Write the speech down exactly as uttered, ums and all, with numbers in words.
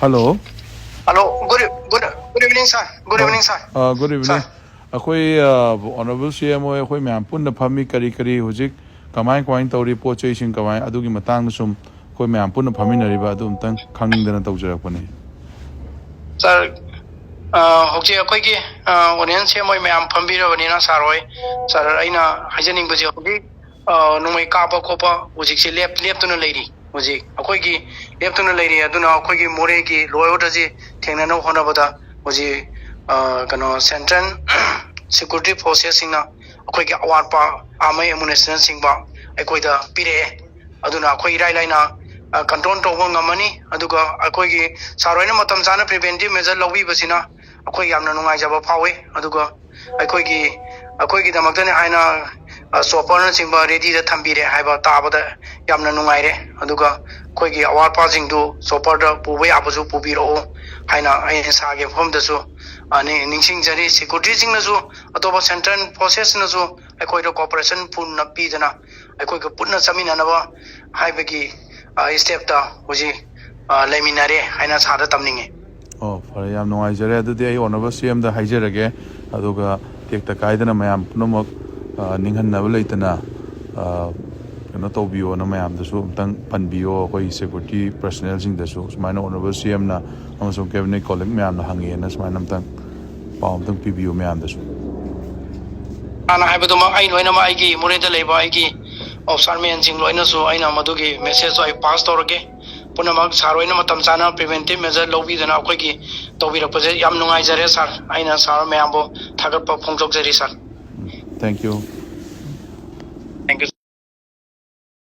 Hello. Hello, good, e- good, good evening, sir. Good evening, sir. Uh, good evening. Sir. ꯑꯩꯈꯣꯏ honourable ꯁꯤ M ꯍꯣꯏ, ꯑꯩꯈꯣꯏ ꯃꯌꯥꯝ ꯄꯨꯟꯅ ꯐꯝꯃꯤ꯫ ꯀꯔꯤ ꯀꯔꯤ ꯍꯧꯖꯤꯛ ꯀꯃꯥꯏ ꯀꯃꯥꯏꯅ ꯇꯧꯔꯤ, ꯄꯣꯠ ꯆꯩꯁꯤꯡ ꯀꯃꯥꯏ, ꯑꯗꯨꯒꯤ ꯃꯇꯥꯡꯗ ꯁꯨꯝ ꯑꯩꯈꯣꯏ ꯃꯌꯥꯝ ꯄꯨꯟꯅ ꯐꯝꯃꯤꯟꯅꯔꯤꯕ ꯑꯗꯨ ꯑꯝꯇꯪ ꯈꯪꯅꯤꯡꯗꯅ ꯇꯧꯖꯔꯛꯄꯅꯤ꯫ ꯁꯥꯔ, ꯑ, ꯍꯧꯖꯤꯛ ꯑꯩꯈꯣꯏꯒꯤ, ꯑ, ꯑꯣꯗꯤꯌꯦꯟꯁ ꯁꯤ ꯑꯦꯝ ꯍꯣꯏ ꯃꯌꯥꯝ ꯐꯝꯕꯤꯔꯕꯅꯤꯅ, ꯁꯥꯔ ꯍꯣꯏ, ꯁꯥꯔ, ꯑꯩꯅ ꯍꯥꯏꯖꯅꯤꯡꯕꯁꯦ, ꯍꯧꯖꯤꯛ, ꯑ, ꯅꯣꯡꯃꯩ ꯀꯥꯞꯄ ꯈꯣꯠꯄ ꯍꯧꯖꯤꯛꯁꯦ ꯂꯦꯞ-, ꯂꯦꯞꯇꯨꯅ ꯂꯩꯔꯤ꯫ ꯍꯧꯖꯤꯛ ꯑꯩꯈꯣꯏꯒꯤ ꯂꯦꯞꯇꯨꯅ ꯂꯩꯔꯤ꯫ ꯑꯗꯨꯅ ꯑꯩꯈꯣꯏꯒꯤ ꯃꯣꯔꯦꯒꯤ ꯂꯣ ꯑꯣꯔꯗꯔꯁꯤ ꯊꯦꯡꯅꯅꯕ ꯍꯣꯠꯅꯕꯗ ꯍꯧꯖꯤꯛ, ꯑ, ꯀꯩꯅꯣ, ꯁꯦꯟꯇ꯭ꯔꯦꯜ ꯁꯦꯀ꯭ꯌꯨꯔꯤꯇꯤ ꯐꯣꯔꯁꯦꯁꯁꯤꯡꯅ ꯑꯩꯈꯣꯏꯒꯤ ꯑꯋꯥꯠꯄ ꯑꯥꯔꯃꯔ ꯑꯦꯃꯨꯅꯤꯁꯟꯁꯤꯡꯕ ꯑꯩꯈꯣꯏꯗ ꯄꯤꯔꯛꯑꯦ꯫ ꯑꯗꯨꯅ ꯑꯩꯈꯣꯏ ꯏꯔꯥꯏ ꯂꯥꯏꯅ, ꯑ, ꯀꯟꯇ꯭ꯔꯣꯜ ꯇꯧꯕ ꯉꯝꯃꯅꯤ꯫ ꯑꯗꯨꯒ ꯑꯩꯈꯣꯏꯒꯤ ꯁꯥꯔ ꯍꯣꯏꯅ ꯃꯇꯝ ꯆꯥꯅ ꯄ꯭ꯔꯤꯚꯦꯟꯇꯤꯞ ꯃꯦꯖꯔ ꯂꯧꯕꯤꯕꯁꯤꯅ ꯑꯩꯈꯣꯏ ꯌꯥꯝꯅ ꯅꯨꯡꯉꯥꯏꯖꯕ ꯐꯥꯎꯏ꯫ ꯑꯗꯨꯒ ꯑꯩꯈꯣꯏꯒꯤ, ꯑꯩꯈꯣꯏꯒꯤꯗꯃꯛꯇꯅꯤ ꯍꯥꯏꯅ, ꯑ, ꯆꯣꯄꯔꯅꯆꯤꯡꯕ ꯔꯦꯗꯤꯗ ꯊꯝꯕꯤꯔꯦ ꯍꯥꯏꯕ ꯇꯥꯕꯗ ꯌꯥꯝꯅ ꯅꯨꯡꯉꯥꯏꯔꯦ꯫ ꯑꯗꯨꯒ ꯑꯩꯈꯣꯏꯒꯤ ꯑꯋꯥꯠ ꯑꯄꯥꯁꯤꯡꯗꯨ ꯆꯣꯄꯔꯗ ꯄꯨꯕ ꯌꯥꯕꯁꯨ ꯄꯨꯕꯤꯔꯛꯎ ꯍꯥꯏꯅ ꯑꯩꯅ ꯁꯥꯔꯒꯤ ꯃꯐꯝꯗꯁꯨ, ꯑ, ꯅꯤ-, ꯅꯤꯡꯁꯤꯡꯖꯔꯤ꯫ ꯁꯦꯀ꯭ꯌꯨꯔꯤꯇꯤꯁꯤꯡꯅꯁꯨ, ꯑꯇꯣꯞꯄ ꯁꯦꯟꯇ꯭ꯔꯦꯜ ꯐꯣꯔꯁꯦꯁꯅꯁꯨ ꯑꯩꯈꯣꯏꯗ ꯀꯣꯑꯣꯄꯔꯦꯁꯟ ꯄꯨꯟꯅ ꯄꯤꯗꯅ ꯑꯩꯈꯣꯏꯒ ꯄꯨꯟꯅ ꯆꯠꯃꯤꯟꯅꯅꯕ ꯍꯥꯏꯕꯒꯤ, ꯑ, ꯁ꯭ꯇꯦꯞꯇ ꯍꯧꯖꯤꯛ, ꯑ, ꯂꯩꯃꯤꯟꯅꯔꯦ ꯍꯥꯏꯅ ꯁꯥꯔꯗ ꯇꯝꯅꯤꯡꯉꯤ꯫ ꯑꯣ, ꯐꯔꯦ, ꯌꯥꯝ ꯅꯨꯡꯉꯥꯏꯖꯔꯦ꯫ ꯑꯗꯨꯗꯤ ꯑꯩ ꯑꯣꯅꯔꯦꯕꯜ ꯁꯤ ꯑꯦꯝꯗ ꯍꯥꯏꯖꯔꯒꯦ, ꯑꯗꯨꯒ ꯇꯦꯛꯇ ꯀꯥꯏꯗꯅ ꯃꯌꯥꯝ ꯄꯨꯝꯅꯃꯛ, ꯑ, ꯅꯤꯡꯍꯟꯅꯕ ꯂꯩꯇꯅ, ꯑ, ꯀꯩꯅꯣ ꯇꯧꯕꯤꯌꯣꯅ ꯃꯌꯥꯝꯗꯁꯨ ꯑꯝꯇꯪ ꯄꯟꯕꯤꯌꯣ꯫ ꯑꯩꯈꯣꯏ ꯁꯦꯀ꯭ꯌꯨꯔꯤꯇꯤ ꯄꯔꯁꯅꯦꯜꯁꯤꯡꯗꯁꯨ ꯁꯨꯃꯥꯏꯅ ꯑꯣꯅꯔꯦꯕꯜ ꯁꯤ ꯑꯦꯝꯅ ꯑꯃꯁꯨꯡ ꯀꯦꯕꯤꯅꯦꯠ ꯀꯣꯂꯤꯛ ꯃꯌꯥꯝꯅ ꯍꯪꯉꯦꯅ ꯁꯨꯃꯥꯏꯅ ꯑꯝꯇꯪ ꯄꯥꯎ ꯑꯝꯇꯪ ꯄꯤꯕꯤꯌꯨ ꯃꯌꯥꯝꯗꯁꯨ꯫ ꯍꯥꯟꯅ ꯍꯥꯏꯕꯗꯨꯃꯛ ꯑꯩ ꯂꯣꯏꯅꯃꯛ ꯑꯩꯒꯤ ꯃꯣꯔꯦꯗ ꯂꯩꯕ ꯑꯩꯒꯤ ꯑꯣꯐꯤꯁꯥꯔꯃꯦꯟꯁꯤꯡ ꯂꯣꯏꯅꯁꯨ ꯑꯩꯅ ꯃꯗꯨꯒꯤ ꯃꯦꯁꯦꯖꯇꯣ ꯑꯩ ꯄꯥꯁ ꯇꯧꯔꯒꯦ꯫ ꯄꯨꯝꯅꯃꯛ ꯁꯥꯔ ꯍꯣꯏꯅ ꯃꯇꯝ ꯆꯥꯅ ꯄ꯭ꯔꯤꯚꯦꯟꯇꯤꯞ ꯃꯦꯖꯔ ꯂꯧꯕꯤꯗꯨꯅ ꯑꯩꯈꯣꯏꯒꯤ ꯇꯧꯕꯤꯔꯛꯄꯁꯦ ꯌꯥꯝ ꯅꯨꯡꯉꯥꯏꯖꯔꯦ ꯁꯥꯔ꯫ ꯑꯩꯅ ꯁꯥꯔ ꯃꯌꯥꯝꯕꯨ ꯊꯥꯒꯠꯄ ꯐꯣꯡꯗꯣꯛꯆꯔꯤ ꯁꯥꯔ꯫ Thank you.